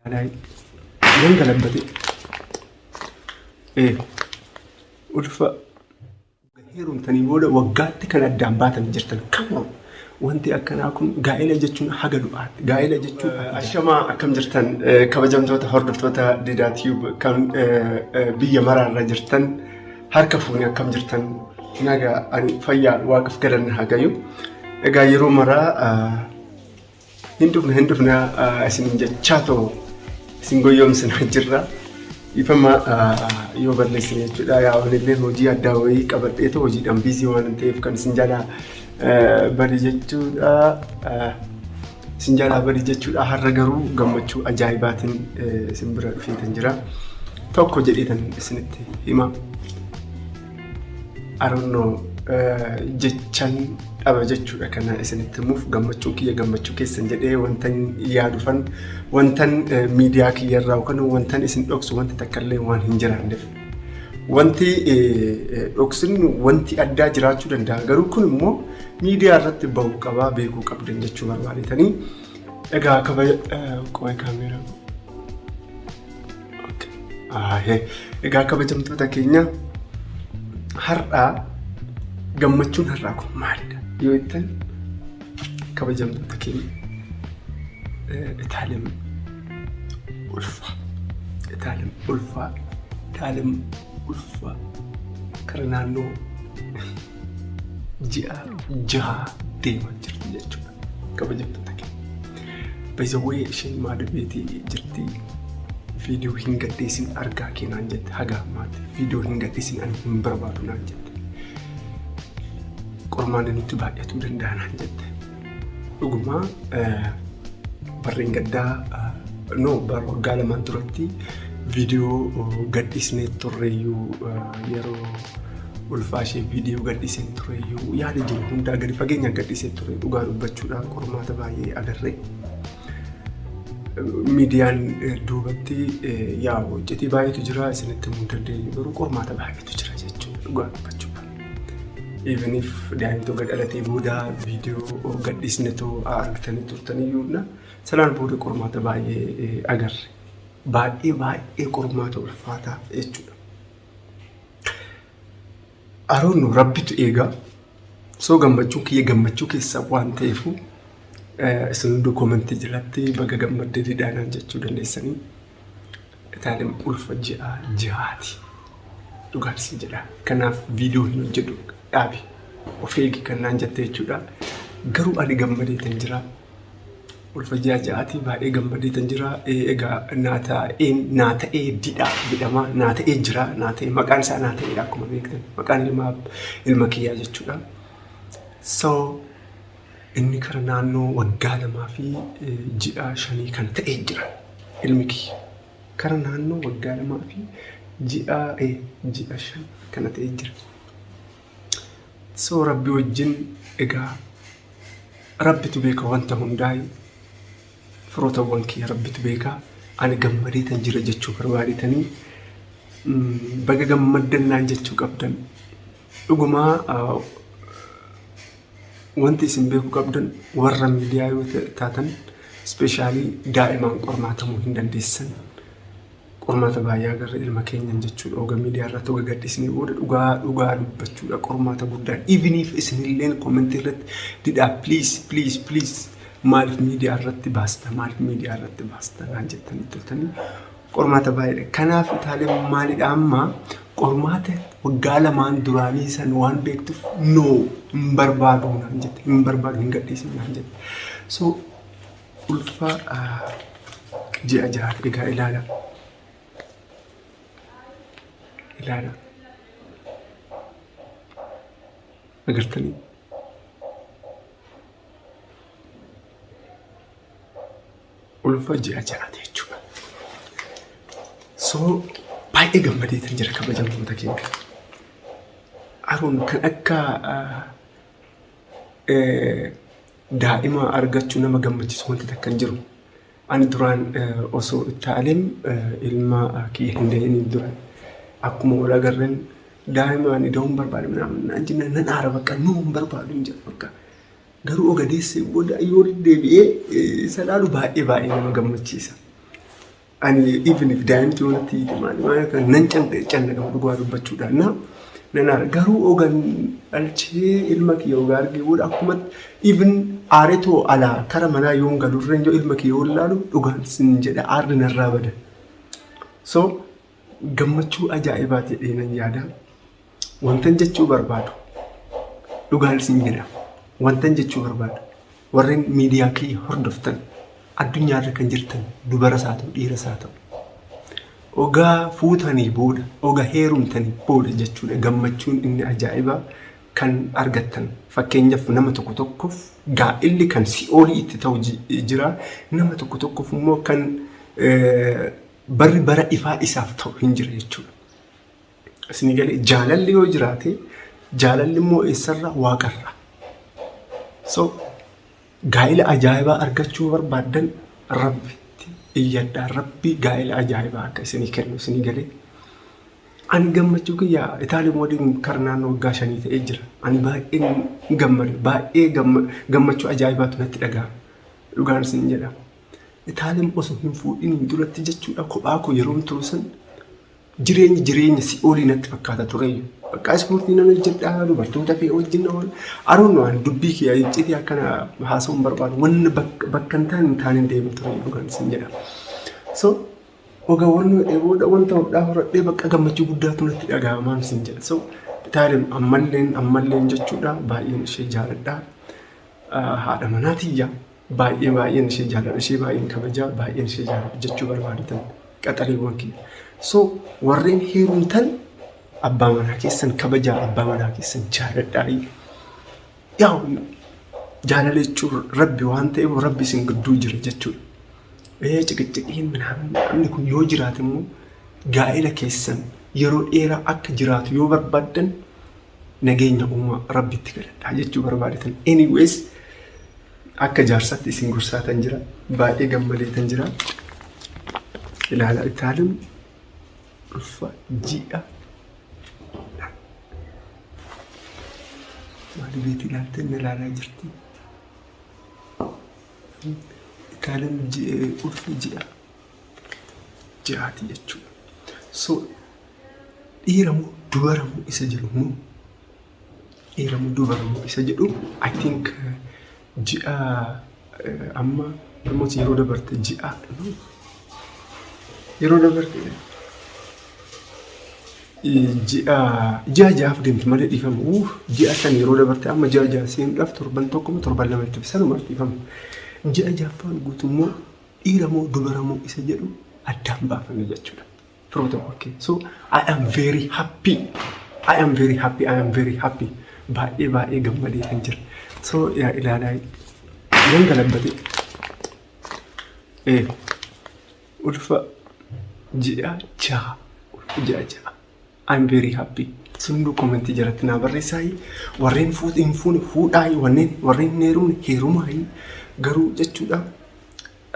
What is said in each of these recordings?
Nan galabbate. Ee ulfa heerumtanii booda waggaatti kan addaan baatan jirtan kamuu wanti akkanaa kun gaa'ela jechuun haga du'aatti. Gaa'ela jechuun ashamaa akkam jirtan kabajamtoota hordoftoota Didaa Tube kan biyya maraarra jirtan harka fuunee akkam jirtan nagaa ani fayyaa waaqaf galanna haa gayu. Egaa yeroo maraa Hin dhufna hin dhufna isinin jechaa too isin goyyomsinaa jirra. Dhiifama yoo balleessine jechuudha. Yaa walillee hojii addaa wayii qabadhee too hojiidhaan biizii waan hin ta'eef kan isin jalaa bade jechuudha. Isin jalaa bade jechuudha. Har'a garuu gammachuu ajaa'ibaatiin isin bira dhufeetan jira. Tokko jedheetan isinitti hima. I don't know jechan dhaba jechuudha kana isinitti himuuf gammachuun kiyya gammachuu keessan jedhee wantan yaadufan wantan miidiyaa kiyya irraa yookaan wantan isin dhoksu wanti takka illee waan hin jiraanneef. Wanti dhoksin wanti addaa jiraachuu danda'a garuu kun immoo miidiyaa irratti bahuu qabaa beekuu qabdan jechuu barbaadetanii egaa kabaja qo'ee kaameeraa. Egaa kabajamtoota keenya har'aa gammachuun har'aa kun maalidha yoo jettan kabajamtoota keenya Itaalem ulfaa Itaalem ulfaa Itaalem ulfaa kara naannoo ji'a jaha deemaa jirti jechuudha kabajamtoota keenya. By the way isheen maada beetii jirti viidiyoo hin gadhiisin argaa kee naan jette haga ammaatti viidiyoo hin gadhiisin ani hin barbaadu naan jette. Qormaanni nutti baay'atuu danda'a naan jette. Dhugumaa barreen gaddaa no bara waggaa lamaan duratti viidiyoo gadhiisnee turreeyyuu yeroo ulfaa ishee viidiyoo gadhiiseen tureyyuu yaada jiru hundaa gadi fageenyaan gadhiisee ture dhugaa dubbachuudhaan qormaata baay'ee agarre. Miidiyaan duubatti yaa hojjetii baay'eetu jira isinitti himuu hin dandeenyu garuu qormaata baay'eetu jira jechuudha dhugaa dubbachuudhaan. Even if daa'imni tokko dhalatee booda viidiyoo gadhiisnetoo argitanii turtaniyyuu sanaan booda qormaata baay'ee agarre. Baay'ee baay'ee qormaata ulfaataa jechuudha. Aroonno rabbitu eega. So gammachuun kiyya gammachuu keessa waan ta'eefu isin hunduu koomentii jalatti baga gammaddee didhaanaan jechuu dandeessanii. Itaalim ulfa ji'a ji'aati. Dhugaan isin jedha. Kanaaf viidiyoo hin hojjedhu dhaabi. Of eegi kan naan jette jechuudha. Garuu ani gammadeetan jira. Ulfa ji'a ja'aati baay'ee gammadeetan jira. Egaa naa ta'een naa ta'ee didha jedhama. Naa ta'ee jira. Naa ta'ee maqaan isaa naa ta'eedha akkuma beektan. Maqaan ilma ilma kiyyaa jechuudha. So inni kara naannoo waggaa 2 fi ji'a shanii kan ta'ee jira. Ilmi kiyya. Kara naannoo waggaa 2 fi ji'a ji'a 5 kana ta'ee jira. So rabbi wajjin egaa Rabbitu beeka wanta hundaayu firootawwan kiyya rabbitu beeka ani gammadeetan jira jechuu barbaadetanii baga gammaddan naan jechuu qabdan dhugumaa wanti isin beekuu qabdan warra miidiyaa yoo taatan ispeeshaalii daa'imaan qormaatamuu hin dandeessan. Qormaata baay'ee agarre ilma keenyan jechuudha. Oga miidiyaa irratti oga gadhiisnee booda dhugaa dhugaa dubbachuudha qormaata guddaan. Even if isinilleen komentii irratti didhaa please please please maaliif miidiyaa irratti baasta maaliif miidiyaa irratti baasta naan jettanii turtanii qormaata baay'eedha. Kanaaf itaaleen maalidha amma qormaata waggaa lamaan duraanii san waan beektuuf no hin barbaadu naan jette hin barbaadu hin gadhiisin naan jette. So Ulfa ji'a jaha egaa ilaala. Ilaala. Agartanii? Ulfa ji'a ja'aati jechuudha. So baay'ee gammadeetan jira kabajamtoota keenya. Aroon kan akka daa'ima argachuu nama gammachiisu wanti takka hin jiru. Ani duraan osoo ittaalem ilma kiyya hin da'iniin dura akkuma wal agarren daa'ima ani da'uun barbaade naan jennaan nan aara bakka nuu hin barbaadu hin jedhu bakka. Garuu oga deessee booda yoo deddeebi'ee isa laalu baay'ee baay'ee nama gammachiisa. Ani even if daa'imti yoo natti hiite maali maali kan nan cannaqama dhugaa dubbachuudhaan na nan aara. Garuu ogan dhalchee ilma kiyya ogaa argee booda akkuma even aaretoo alaa kara manaa yoon galurra yoo ilma kiyya yoo ilaalu dhugaan sin jedha aarri narraa bada. So gammachuu ajaa'ibaati jedhee nan yaada. Wantan jechuu barbaadu dhugaan sin jedha. Wantan jechuu barbaadu warreen miidiyaa kiyya hordoftan addunyaarra kan jirtan dubaras haa ta'u dhiiras haa ta'u. Ogaa fuutanii booda, oga heerumtanii booda jechuudha gammachuun inni ajaa'ibaa kan argattan. Fakkeenyaaf nama tokko tokkoof gaa'illi kan si'oolii itti ta'u jira. Nama tokko tokkoof immoo kan barri bara ifaa isaaf ta'u hin jira jechuudha. Isinii galee jaalalli yoo jiraate jaalalli immoo eessarra waaqarra. So gaa'ila ajaa'ibaa argachuu barbaaddan Rabbitti iyyadhaa. Rabbi gaa'ila ajaa'ibaa akka isinii kennu isinii galee. Ani gammachuu kiyya Itaaliin waliin kara naannoo waggaa 5 ta'ee jira. Ani baay'een gammade baay'ee gammachuu ajaa'ibaatu natti dhaga'ama. Dhugaan isin jedha. Itaaliin osoo hin fuudhiniin duratti jechuudha kophaa koo yeroon turu san jireenyi jireenya si'oolii natti fakkaata tureeyyu. Bakka ispoortii nan hojjedha, dubartoota fi wajjin oola. Aroon waan dubbii kiyya iccitii akkana haasa'uun barbaadu. Wanni bakka hin taane hin taane deema ture dhugaan isin jedha. So oga wanni hodhee booda wanta hodhaa horadhee bakka gammachuu guddaatu natti dhaga'amaan isin jedha. So Itaalim ammalleen ammalleen jechuudha baay'een ishee jaaladha. Haadha manaa tiyya baay'ee baay'een ishee jaaladha ishee baay'een kabajaa baay'een ishee jaaladha jechuu barbaadatan qaxaleewwan kiyya. So warreen heerumtan abbaa manaa keessan kabajaa abbaa manaa keessan jaaladhaa. Yaa jaalala jechuun rabbi waan ta'eef rabbi isin gidduu jira jechuudha. Ee ciqiciqiin namni kun yoo jiraate immoo gaa'ela keessan yeroo dheeraa akka jiraatu yoo barbaaddan nageenya uumaa rabbitti galadhaa jechuu barbaadatan. Anyways akka jaarsaatti isin gorsaatan jira. Baay'ee gammadeetan jira. Ilaala itaalim ulfa ji'a maali beetii ilaaltee na ilaalaa jirti. Itaalim ulfa ji'a ji'aati jechuudha. So dhiira moo dubara moo isa jedhu immoo dhiira moo dubara moo isa jedhu I think ji'a amma almost yeroo dabarte ji'a yeroo dabarte ji'a ji'a ja'aaf deemti malee dhiifama. Uuf ji'a 5 yeroo dabarte amma ji'a 6 seenuudhaaf torban tokko moo torban lama itti sanuma dhiifama. Ji'a ja'affaan guutummoo dhiira moo dubara moo isa jedhu addaan baafame jechuudha. Firoota okay. So I am very happy. I am very happy. I am very happy. Baay'ee baay'ee gammadee kan jira. So yaa ilaalaa nan galabbate. Ulfa ji'a 6. Ulfa ji'a 6. I'm very happy. Sunduu commentii jalatti naa barreessaayi. Warreen fuute hin fuune fuudhaayi. Wanneen warreen hin heerumne heerumaayi. Garuu jechuudha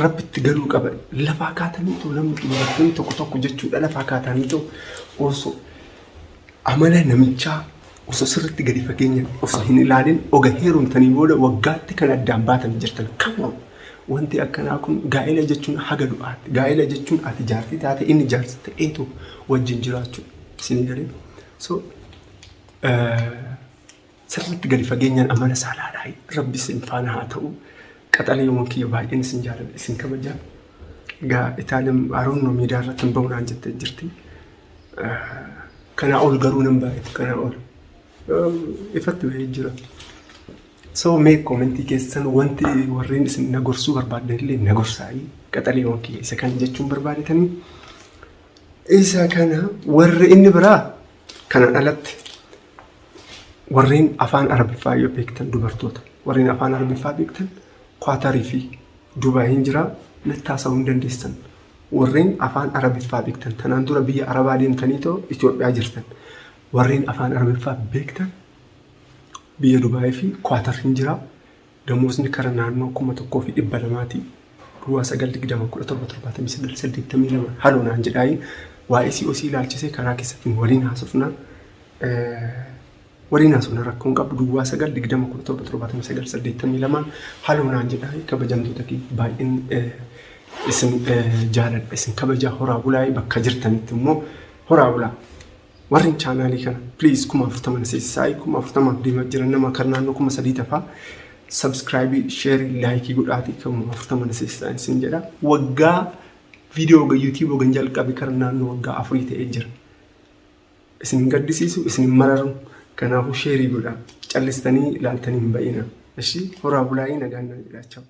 rabbitti galuu qaba. Lafaa kaatanii too namni dubartoonni tokko tokko jechuudha lafaa kaatanii too osoo amala namichaa osoo sirriitti gadi fageenyaan osoo hin ilaalin oga heerumtanii booda waggaatti kan addaan baatan jirtan. Come on. Wanti akkanaa kun gaa'ela jechuun haga du'aatti. Gaa'ela jechuun ati jaartii taate inni jaarsa ta'eetu wajjin jiraachuu. Isinii galee? So sirriitti gadi fageenyaan amala isaa ilaalaa. Rabbi isin faana haa ta'u. Qaxaleewwan kiyya baay'een isin jaaladha isin kabaja. Egaa Itaalim Aroonnoo miidiyaa irratti hin ba'u naan jettee jirti. Kanaa ol garuu nan baay'atu kanaa ol. Ifatti bahee jira. So mee commentii keessan wanti warreen isin na gorsuu barbaaddan illee na gorsaayii qaxaleewwan kiyya isa kana jechuun barbaadetanii. Isa kana warri inni biraa kanaan alatti warreen afaan Arabiffaa yoo beektan dubartoota warreen afaan Arabiffaa beektan Kwaatarii fi Dubaayiin jira natti haasa'uu hin dandeessan. Warreen afaan Arabiffaa beektan tanaan dura biyya Arabaa deemtanii too Itoophiyaa jirtan warreen afaan Arabiffaa beektan biyya Dubaayii fi Kwaatar hin jira. Damoosni kara naannoo 1200ti. Duwwaa 9 20 17 79 82 haloo naan jedhaayi. Waa'ee COC ilaalchisee karaa keessatti waliin haasofna. Waliin haasofna rakkoon qabu duwwaa 9 20 17 79 82 haloo naan jedhaayi kabajamtoota kiyya baay'een Isin jaaladha, isin kabajaa horaa bulaa bakka jirtanitti immoo horaa bulaa. Warri chaanaalii kana please 40,000 na seesisaa 40,000 deemaa jiran nama kan naannoo 3,000 tafaa subscribe, share, like godhaatii 40,000 na seesisaa isin jedha. Waggaa viidiyoo YouTube gan jalqabe kan naannoo waggaa 4 ta'ee jira. Isin hin gaddisiisu, isin hin mararu. Kanaafuu sheerii godhaa. Callistanii ilaaltanii hin ba'ina. Ishi horaa bulaayii nagaan naa jedhaa.